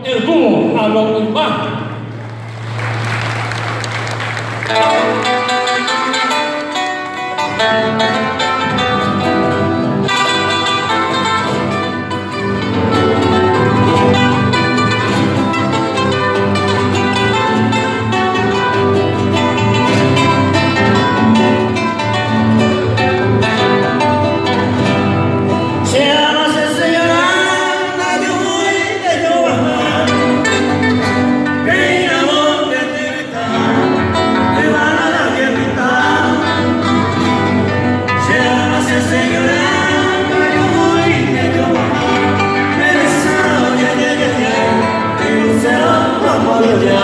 El dúo a lo yma. Che ama che señora ndajúi ndejovaha Péina vos nde tyvyta yvága jepyta Che ama che señora ndajúi ndejovaha Ne resa ojejejeje pe lucero ombojoja